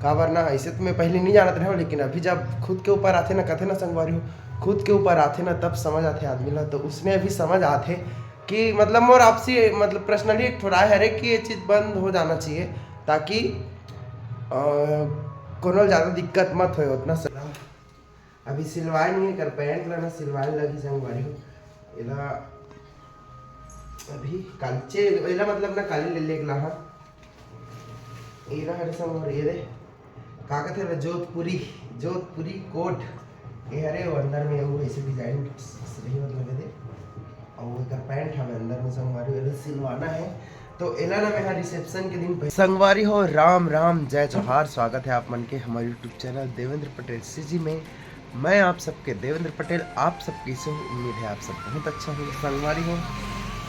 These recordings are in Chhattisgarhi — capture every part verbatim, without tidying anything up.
काबर ना, ऐसे तो मैं पहले नहीं जानत रहे हूँ, लेकिन अभी जब खुद के ऊपर आथे ना, कथे ना संगवारी हो, खुद के ऊपर आथे ना, तब समझ आथे आदमी ला। तो उसने अभी समझ आथे कि मतलब मोर आपसी, मतलब पर्सनली एक ठो राय हरे कि ये चीज़ बंद हो जाना चाहिए, ताकि अ, कोनो ला ज़्यादा दिक्कत मत होए उतना सा। अभी सिलवाए नहीं है, कर पैंट ला ना सिलवाए लगी संगवारी हो। एला अभी कालचे, एला मतलब ना काली ले लेके लाहा। एला हरे संगवारी, ये दे, का कथे ला, जोधपुरी, जोधपुरी कोट। ये हरे वो अंदर में वो ऐसे डिजाइन रही, मतलब ये दे। और एकर पैंट हवे अंदर में संगवारी, एला सिलवाना है। तो एला ना मैं रिसेप्शन के दिन पह- संगवारी हो, राम राम, जय जोहार। स्वागत है आप मन के हमारे YouTube channel Devendra Patel CG में। मैं आप सबके देवेंद्र पटेल, आप सब कैसे हो? उम्मीद है आप सब बहुत अच्छा हो। संगवारी हो,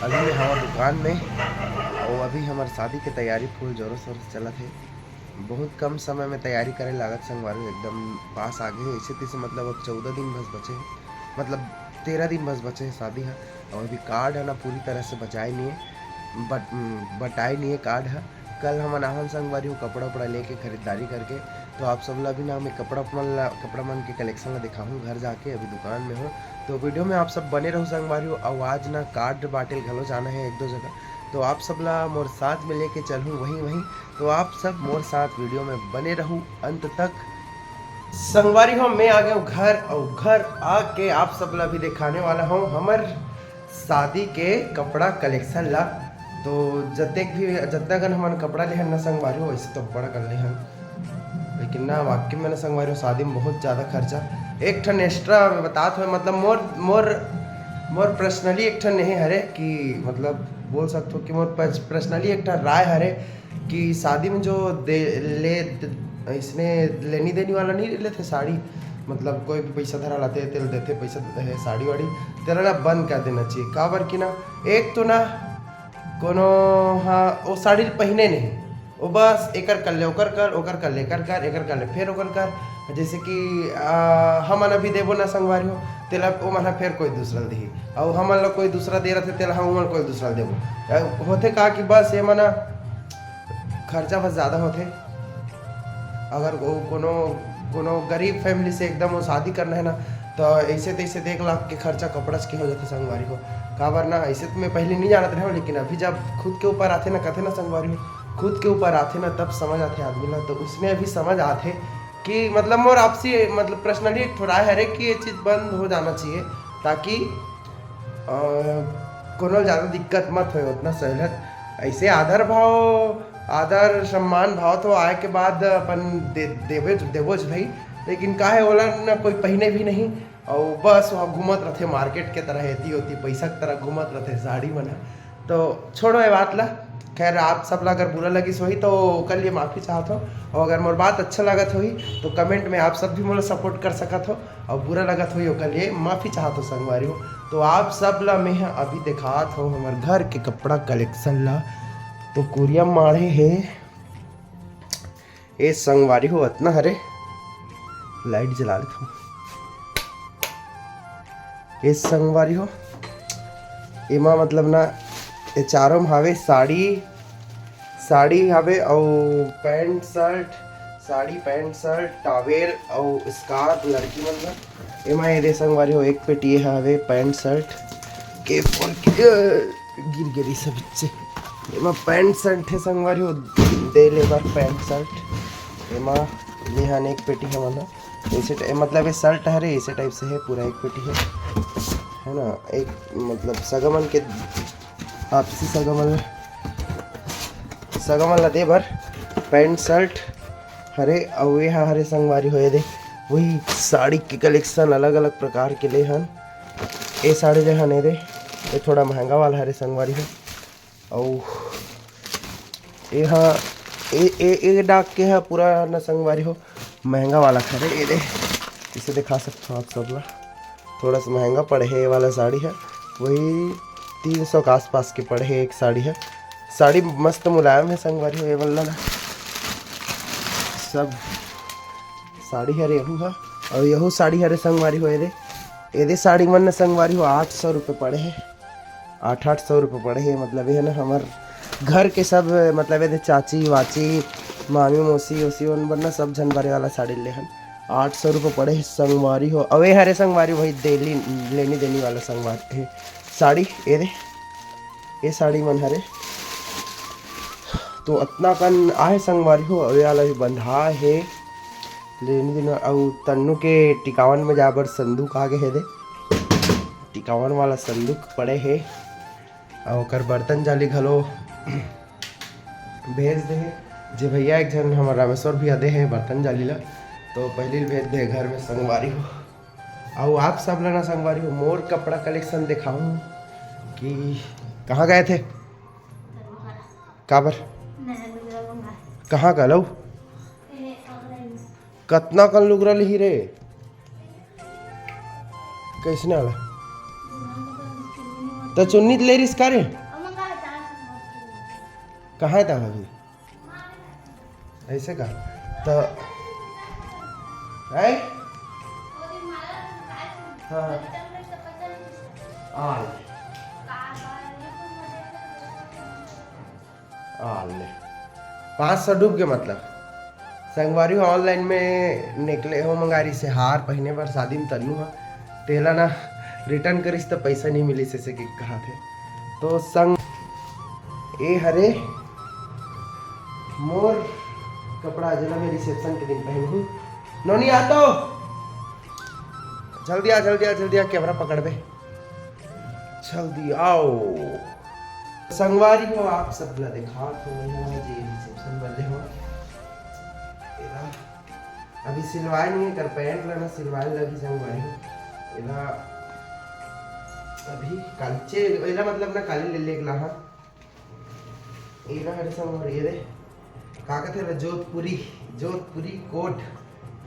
अभी मैं हमारे दुकान में, और अभी हमारे शादी के तैयारी फुल जोरों शोर से चलत है। बहुत कम समय में तैयारी करे लागत संगवारी हो, एकदम पास आ गए। ऐसे तैसे मतलब अब चौदह दिन बस बचे हैं, मतलब तेरह दिन बस बचे हैं शादी है। और अभी कार्ड है ना पूरी तरह से बचाए नहीं है, बट बटाए नहीं है कार्ड है। कल हमन आहन संगवारी हो कपड़ा उपड़ा लेके खरीदारी करके, तो आप सब ला भी ना मैं कपड़ा मन ला, कपड़ा मन के कलेक्शन ला दिखाहूँ घर जाके, अभी दुकान में हूँ। तो वीडियो में आप सब बने रहू संगवारी हो। और आज ना कार्ड बांटे घलो जाना है एक दो जगह, तो आप सब ला मोर साथ में लेके चलूँ वहीं वहीं। तो आप सब मोर साथ वीडियो में बने रहू अंत तक। संगवारी हो, मैं आ गया हूँ घर, और घर आके आप सब ला भी दिखाने वाला हूँ हमर शादी के कपड़ा कलेक्शन ला। तो जतेक भी, जतना कन हमन कपड़ा लेहन ना संगवारी हो, वैसे तो बड़ा कर लेहन, लेकिन ना वाकई में ना संगवारी हो, शादी में बहुत ज़्यादा खर्चा। एक ठन एक्स्ट्रा बतात हुए, मतलब मोर मोर मोर पर्सनली एक ठन नहीं हरे कि मतलब बोल सकते हो कि मोर पर्सनली एक ठन राय हरे कि शादी में जो दे ले, इसने लेनी देनी वाला नहीं लेते साड़ी, मतलब कोई भी पैसा धरा लाते, तेल देते, पैसा देते हैं, साड़ी वाड़ी, तेला ना बंद कर देना चाहिए। काबर कि ना, एक तो ना कोनो हा वो साड़ी पहने नहीं, वो बस एकर कर ले, ओकर कर, ओकर कर ले, एकर कर, एकर कर ले, फिर ओकर कर। जैसे कि आ, हमन अभी देबो ना संगवारी हो, तेला वो मन ह फिर कोई दूसरा ल दिही, और हमन ला कोई दूसरा दे रथे, तेला हम ओमन कोई दूसरा ल देबो। आ, होथे का कि बस ये मना खर्चा बस ज़्यादा होथे। अगर वो कोनो कोनो गरीब फैमिली से एकदम वो शादी करना है ना, तो ऐसे तैसे एक लाख के खर्चा कपड़ा के हो जाथे संगवारी हो। काबर ना, ऐसे तो मैं पहले नहीं जानत रहे हूँ, लेकिन अभी जब खुद के ऊपर आथे ना, कथे ना संगवारी हो, खुद के ऊपर आथे ना, तब समझ आथे आदमी ला। तो उसने अभी समझ आथे कि मतलब मोर आपसी, मतलब पर्सनली एक ठो राय हरे कि ये चीज़ बंद हो जाना चाहिए, ताकि अ, कोनो ला ज़्यादा दिक्कत मत होए उतना सहूलत। ऐसे आदर भाव, आदर सम्मान भाव तो आए के बाद अपन दे, देबे देबोच भाई, लेकिन काहे ओला ना कोई पहिने भी नहीं, और बस वहाँ घूमत रहथे मार्केट के तरह, एती ओती पैसा के तरह घूमत रहथे साड़ी मन ह। तो छोड़ो ये बात ला। खैर, आप सब ला अगर बुरा लगिस होही तो ओकर लिए माफ़ी चाहत हो, और अगर मोर बात अच्छा लगत होही तो कमेंट में आप सब भी मोला सपोर्ट कर सकत हो, और बुरा लगत होही ओकर लिए माफ़ी चाहत हो संगवारी हो। तो आप सब ला मैं ह अभी दिखात हो हमर घर के कपड़ा कलेक्शन ला। तो कुरिया माढ़े हे ए संगवारी हो, अतना हरे, लाइट जला लेत हो। ए संगवारी हो, एमा मतलब ना, ये चारों में हावे साड़ी, साड़ी हावे अउ pant shirt, sari pant shirt, towel अउ स्कार्फ लड़की मन ला। एमा ये दे संगवारी हो, एक पेटी ये हावे पैंट शर्ट के, फोन के गिर गे सब बच्चे। एमा पैंट शर्ट हे संगवारी हो, दे ले बर पैंट शर्ट। एमा ये हन एक पेटी हे मन, ऐसे टाइ-, मतलब ये शर्ट हरे, ऐसे टाइप से है, पूरा एक पेटी है, है ना। एक मतलब सगा मन के, आपसी सगा मन, सगा मन ला दे बर पैंट शर्ट हरे। अउ ये हा हरे संगवारी हो, ये दे वही साड़ी के कलेक्शन, अलग अलग प्रकार के ले हन। ये साड़ी ले हन, ये दे, ये थोड़ा महंगा वाला हरे संगवारी हो। अउ ये हा, ए, ए, ए डाक के हा पूरा न संगवारी हो, महंगा वाला खरे। ये दे, इसे दिखा सकता हूँ आप सब ला, थोड़ा सा महंगा पड़े है ये वाला साड़ी है, वही तीन सौ के आसपास के पड़े है एक साड़ी है। साड़ी मस्त मुलायम है संगवारी हो, ये वाला ना सब साड़ी हरे यहू हा। और यहू साड़ी हरे संगवारी हो, ये दे, ये दे साड़ी मन न संगवारी हो आठ सौ रुपये पड़े है, आठ आठ सौ रुपये पड़े है। मतलब ये है ना, हमार घर के सब, मतलब ये दे चाची वाची, मामी मौसी ओसी मन बर ना सब झन बारे वाला साड़ी ले हन। आठ सौ रुपये पड़े हे संगवारी हो। अउ ए हरे संगवारी, वही देली, लेनी देनी वाला संगवारी हे साड़ी। ए दे, ए साड़ी मन हरे। तो अतना कन आहे संगवारी हो। अउ ए वाला भी बंधा हे लेनी देनी। अउ तन्नू के टिकावन में जाए बर संदूक आ गे हे दे। टिकावन वाला संदूक पड़े हे। अउ ओकर बर्तन जाली घलो भेज दे हे। जे भैया एक झन हमर रामेश्वर भैया दे हे बर्तन जाली ला, तो पहिली भेज दे घर में संगवारी हो। अउ आप सब ला ना संगवारी हो, मोर कपड़ा कलेक्शन देखाऊं कि कहाँ गए थे, काबर, कहाँ का लऊ, कतना कन लुगरा लिही रे? कैसने वाला? त चुन्नी ले रिस का रे? कहाँ हे ता अभी? ऐसे का? त, हैं? हाँ, हाँ। आ ले। आ ले। पाँच सौ डूब के मतलब। संगवारी हो, online में निकले हो मंगारी से हार पहिने बर शादी में तन्नू हा। तेला ना return करिस त पैसा नहीं मिलिस, ऐसे कि कहा थे। तो संग ए हरे मोर कपड़ा, जेला मैं reception के दिन पहनहूँ। नोनी आ तो, जल्दी आ, जल्दी आ, जल्दी आ, camera पकड़बे, जल्दी आओ। संगवारी हो, आप सब ला देखा तो यहाँ जे reception वाले हो, एला अभी सिलवाए नहीं है, कर pant ला ना सिलवाए लगी संगवारी हो। एला अभी कालचे, एला मतलब ना काली ले लेके लाहा। एला हरे संगवारी, ये रे, का कथे ला, जोधपुरी, जोधपुरी कोट।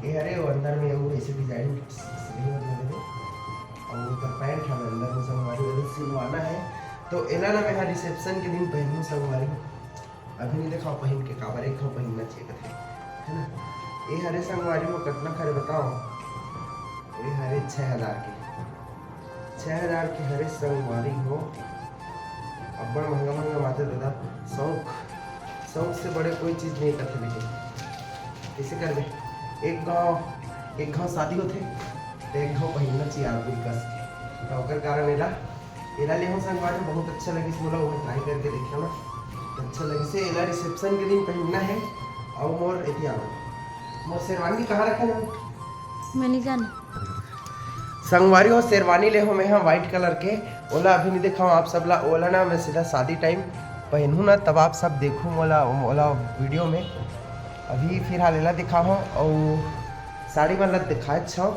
ये हरे वो अंदर में वो ऐसे design सही हो गया रे। और ओकर pant हम अंदर में संगवारी वाले सिलवाना है, तो एला ना मैं reception के दिन पहनूँ संगवारी। अभी नहीं देखाओ पहन के, काबर एक घाव पहनना चाहिए कथे, है ना? ये हरे संगवारी हो, कतना खरे बताओ, ये हरे छः हजार के। छः हजार के हरे संगवारी हो, अब्बड़ महंगा महंगा माते दादा। शौक, शौक से बड़े कोई चीज नहीं करते, लेकिन कैसे करबे? एक घाव, एक घाव शादी होथे, तो एक घाव पहिनना चाहिए आदमी कस के। तो ओकर कारण एला, एला ले हो संगवारी, बहुत अच्छा लगिस मोला, वो try करके देखियो ना, तो अच्छा लगिस। एला reception के दिन पहिनना है। और मोर एती आओ, मोर शेरवानी कहाँ रखे ना? मैं नहीं जाना। संगवारी हो, शेरवानी ले हो मैं हा white colour के, ओला अभी नहीं देखाऊँ आप सब ला, ओला ना मैं सीधा शादी time पहनहूँ ना, तब आप सब देखहू मोला, मोला video में। अभी फिलहाल एला दिखाहूँ, और साड़ी मन ला दिखाए छो।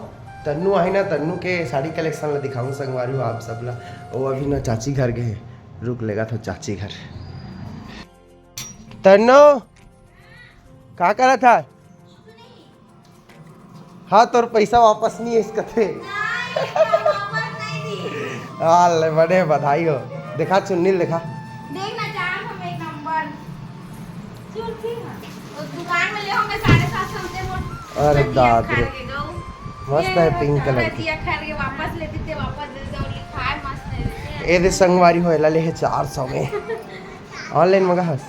तन्नू आही ना, तन्नू के साड़ी collection ला दिखाऊँ संगवारी हो आप सब ला। वो अभी ना चाची घर गए, रुक लेगा था चाची घर। तन्नू, का करत हा? हाँ, तोर पैसा वापस नहीं है इसका थे। नहीं, वापस नहीं दी। हाँ, ले, बड़े बधाई हो। देखा चुन्नी, देखा। देख ना जान, हम एक नंबर। चुन थी ना। उस दुकान में ले होंगे साढ़े सात सौ के मोट। अरे दाद रे। मस्त है pink colour की। दिया खा के वापस लेती थे, वापस दे दो, लिखा है मस्त है। ए दे संगवारी हो, एला ले है चार सौ में। Online मंगा हस।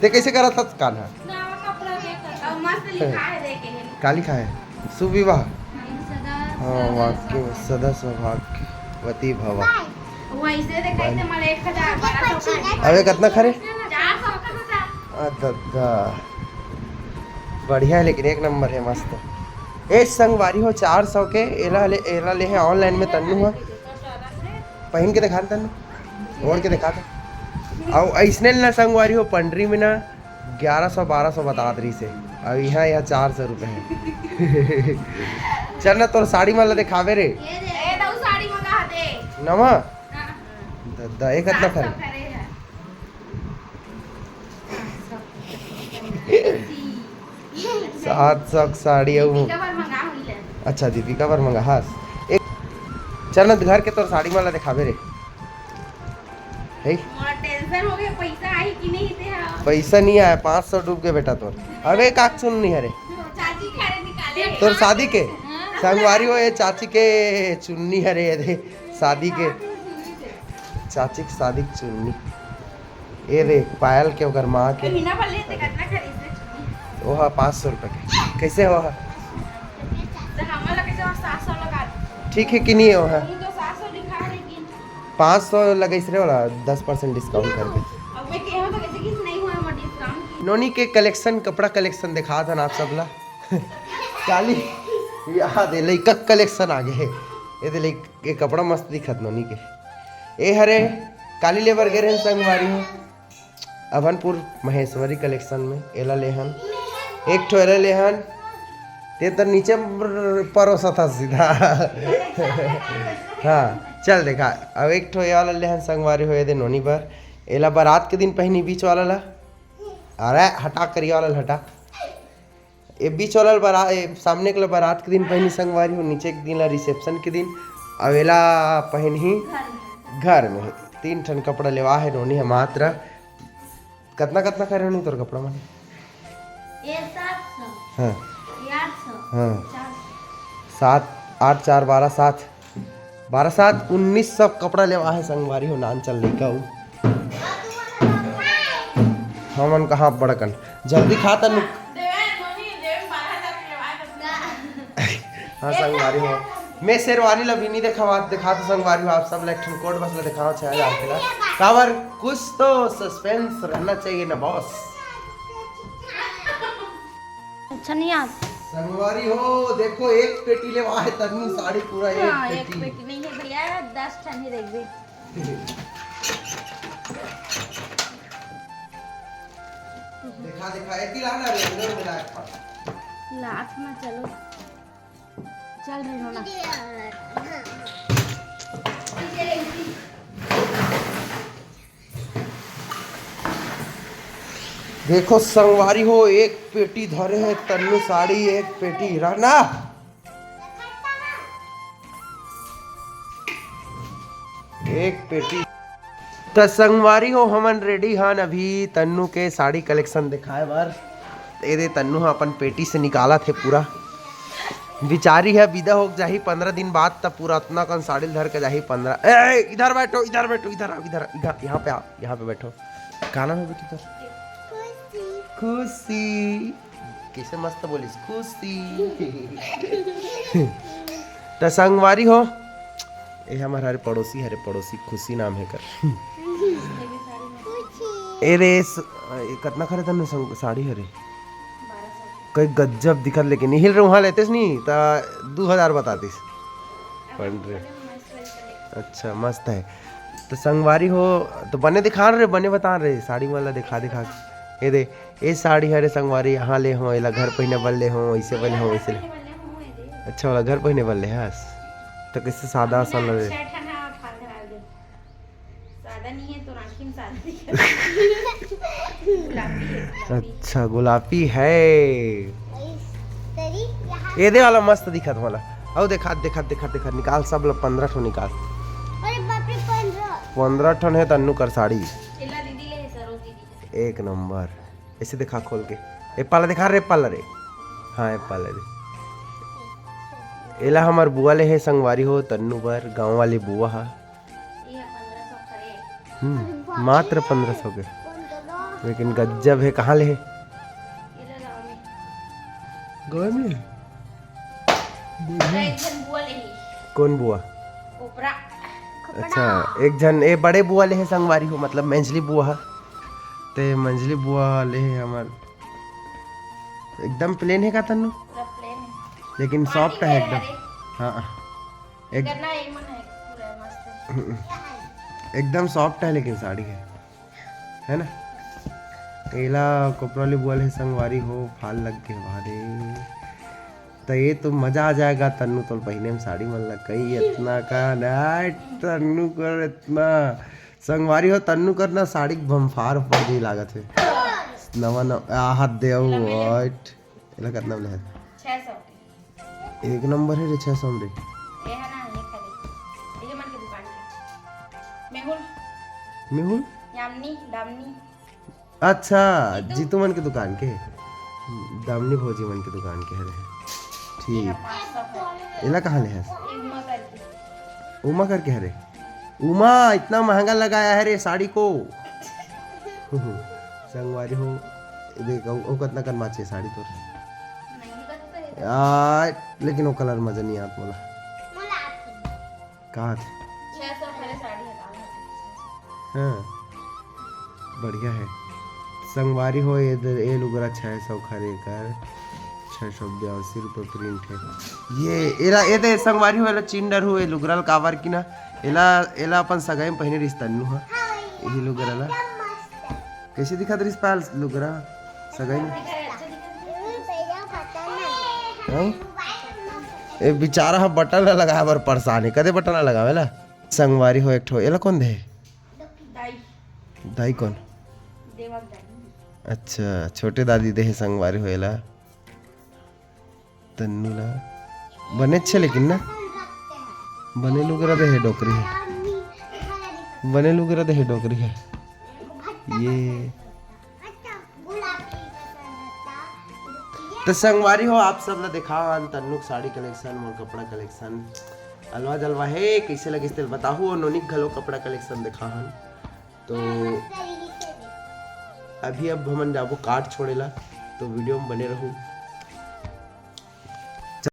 ते कैसे करत हस कान्हा? नवा कपड़ा के करत। और मस्त लिखा है, देखे है। का लिखा है? सुविवाह। सदा, हाँ, सदा वाक्य में सौभाग्य। सदा सौभाग्यवती भवा। वैसे देखाई थे मला एक हजार बारह सौ का। अबे, कितना खरे? चार सौ का था। आ, दद्दा। बढ़िया है, लेकिन एक नंबर है, मस्त। ए संगवारी हो, चार सौ के एला ले, एला ले है online में तन्नू है। पहन के दिखा तन्नू, ओढ़ के दिखा दे। अउ ऐसने ना संगवारी हो, पंडरी में ना ग्यारह सौ बारह सौ बतात रहिस हे, अउ यहाँ, यहाँ चार सौ रुपये है। चल ना, तोर साड़ी मन ला दिखावे रे। ये दे, ए, दऊ साड़ी मंगा दे। नवा? हाँ। द-, द-, एक अतना सात सौ खरे। खरे है। सात सौ के साड़ी अउ दीपिका बर मंगा हुई ले। अच्छा, दीपिका बर मंगा हस। एक, चल ना, घर के तोर साड़ी मन ला दिखावे रे। हे? मोला tension हो गया, पैसा आही कि नहीं ते हा। पैसा नहीं आया, पाँच सौ डूब के बेटा तोर। अबे का चुन्नी हरे? चाची खरे निकाले। तोर शादी के? हाँ। संगवारी हो, ये चाची के चुन्नी हरे, ये दे, शादी के। चाची के शादी के चुन्नी। ये देख, पायल के ओकर माँ के। ए, मीना भर लेते, कितना खरीद ले चुन्नी? ओहा पाँच सौ रुपये के। कैसे ओहा? तो हमन ला कैसे सात सौ लगा दे? ठीक है कि नहीं ओहा? वही तो सात सौ लिखा है, लेकिन पाँच सौ लगाइस रे वाला, दस परसेंट डिस्काउंट करके। अब मैं कहूँ तो कैसे किस नहीं हुआ हमर डिस्काउंट की। नोनी के कलेक्शन, कपड़ा कलेक्शन दिखात हन आप सब ला। काली याद है, लइका कलेक्शन आ गए। ये दे लइक-, ये कपड़ा मस्त दिखत नोनी के। ए हरे, काली लेबर गे रहन संगवारी हो। अभनपुर महेश्वरी कलेक्शन में एला लेहन, एक ठो एला लेहन, ते तो नीचे बर-, परोसत हस सीधा। हाँ, चल देखा, अब एक ठो ये वाला लेहन संगवारी हो, ये दे नोनी बर, एला बारात के दिन पहनी बीच वाला ला, अरे हटा करिया वाला ला हटा। ये बीच वाला बारात, ये सामने के ला बारात के दिन पहनी संगवारी हो, नीचे के दिन ला रिसेप्शन के दिन, अउ एला पहनही घर में। तीन ठन कपड़ा लेवा है नोनी ह मात्र। कतना कतना करे नोनी तोर कपड़ा मन? ये सात सौ, हाँ। ये आठ सौ, हाँ। चार सौ। सात, आठ, चार, बारह, सात। बारह सात उन्नीस सौ कपड़ा लेवा है संगवारी हो, नान चल लइका उ। हमन कहाँ बड़कन, जल्दी खा तनु। हाँ संगवारी हो, मैं शेरवानी ला भी नहीं देखावा, दिखा तो संगवारी हो, आप सब ला एक ठन कोट बस ला दिखावा छह हजार के ला। काबर कुछ तो सस्पेंस रहना चाहिए ना बॉस। अच्छा नहीं आप। संगवारी हो, देखो एक पेटी लेवा है तन्नू साड़ी पूरा एक हाँ, एक पेटी। पेटी नहीं है भैया, दस ठन ही देखबे। देखा, देखा, एती ला ना रे, अंदर में ला एक बार। लात ना चलो। चल रही हो ना। देखो संगवारी हो, एक पेटी धरे है तन्नू साड़ी, एक पेटी रहना, एक पेटी। त संगवारी हो, हमन रेडी हन अभी तन्नू के साड़ी कलेक्शन दिखाए बर। ए दे तन्नू ह अपन पेटी से निकालत हे पूरा। बिचारी ह विदा होके जाही पंद्रह दिन बाद, त पूरा अतना कन साड़ी ल धर के जाही पंद्रह। ए, ए, इधर बैठो, इधर बैठो, इधर आओ, इधर, इधर, यहाँ पे आओ, यहाँ पे बैठो। का नाम है बेटी तोर? खुशी। खुशी। कैसे मस्त बोलिस, खुशी। त संगवारी हो, ए हमर हरे पड़ोसी, हरे पड़ोसी खुशी नाम है कर। ए रे, स-, ए, कतना खरे तन्ने संग-, साड़ी हरे? कई गजब दिखत, लेकिन हिल रे उहाँ लेतेस नी, त दू हजार बतातिस। पंद्रह। अच्छा, मस्त है। त संगवारी हो, त बने दिखान रे, बने बतान रे, साड़ी वाला दिखा, दिखा के। ए दे, ए साड़ी हरे संगवारी, यहाँ ले हो, एला घर पहिने बर ले हो, ऐसे बर ले हो, ऐसे ले। अच्छा, वाला घर पहिने बर ले हस? त कैसे सादा सन लगे? सादा नहीं है, तो आँखी में सादा दिखत है। गुलाबी है, गुलाबी। अच्छा, गुलाबी है। ए दे वाला मस्त दिखत वाला। अउ देखा, देखा, देखा, देखा, निकाल सब ला, पंद्रह ठो निकाल। अरे बाप रे, पंद्रह। पंद्रह ठन है तन्नू कर साड़ी। एला दीदी ले है, सरोज दीदी। एक नंबर। ऐसे दिखा खोल के। ए पाला दिखा रे, पाला रे। हाँ, ए पाला रे। एला हमर बुआ ले हे संगवारी हो, तन्नू बर, गाँव वाली बुआ हा। हम्म, मात्र पंद्रह सौ के। लेकिन गज्जब है, कहाँ ले हे? गाँव में। एक झन बुआ ले हे। कौन बुआ? ओपरा। अच्छा, एक झन ए बड़े बुआ ले हे संगवारी हो, मतलब मंझली बुआ हा। ते मंझली बुआ ले हे हमर एकदम प्लेन है का तन्नू? पूरा प्लेन है। लेकिन सॉफ्ट है एकदम। हाँ। एक करना ये मन है पूरा मस्त। एकदम सॉफ्ट है लेकिन साड़ी है, है ना? एला कोपरा ले बुआ ले संगवारी हो, फाल लग के भादे। त ये तो मजा आ जाएगा तन्नू तोल पहिने में साड़ी मन ला कई इतना का ना तन्नू कर इतना संगवारी हो तन्नू कर ना साड़ी के भंफार ऊपर दी लागत है। नवा नवा आहत देव वाइट। एला कितना में लेहत? छह सौ के। एक नंबर है रे, छह सौ में रे। ये है ना, ये खरीद। ये मन के दुकान के। मेहुल। मेहुल? यामिनी, दामिनी। अच्छा, जीतू। जीतू मन के दुकान के। दामिनी भौजी मन के दुकान के हरे। ठीक। पाँच सौ के। एला कहाँ ले हस? ये उमा करके। उमा करके हरे। उमा, इतना महंगा लगाया है रे साड़ी को। संगवारी हो, देख, अउ, अउ कतना कन बाचे साड़ी तोर? आ, लेकिन वो कलर मजा नहीं आत मोला। का आत? हाँ, बढ़िया है। संगवारी हो, ये दे-, ये लुगरा छह सौ खरे कर, छह सौ बयासी रुपये प्रिंट है। ये, एला, ये दे संगवारी हो, एला चिंडर हो, ये लुगरा ल काबर कि ना, एला, एला अपन सगाई में पहिने रिहिस तन्नू ह, यही लुगरा ला। कैसे दिखत रिहिस पायल लुगरा सगाई में? हैं? ए बेचारा ह बटन ला लगाए बर परेशान है, कदे बटन ला लगावेला? संगवारी हो एक ठो, एला कौन दे? दाई। दाई कौन? देवा दाई। अच्छा, छोटे दादी दे हे संगवारी हो एला। तन्नू ला। बने अच्छे लेकिन ना? बने लुगरा दे हे डोकरी है। बने लुगरा दे हे डोकरी है। ये। तो संगवारी हो, आप सब ला देखा हन तन्नू के साड़ी कलेक्शन, मोर कपड़ा कलेक्शन। अलवा जलवा हे, कैसे लगिस तेल बताहू, और नोनी के घलो कपड़ा कलेक्शन देखा हन। तो अभी अब हमन जाबो काट छोड़े ला, तो वीडियो में बने रहू।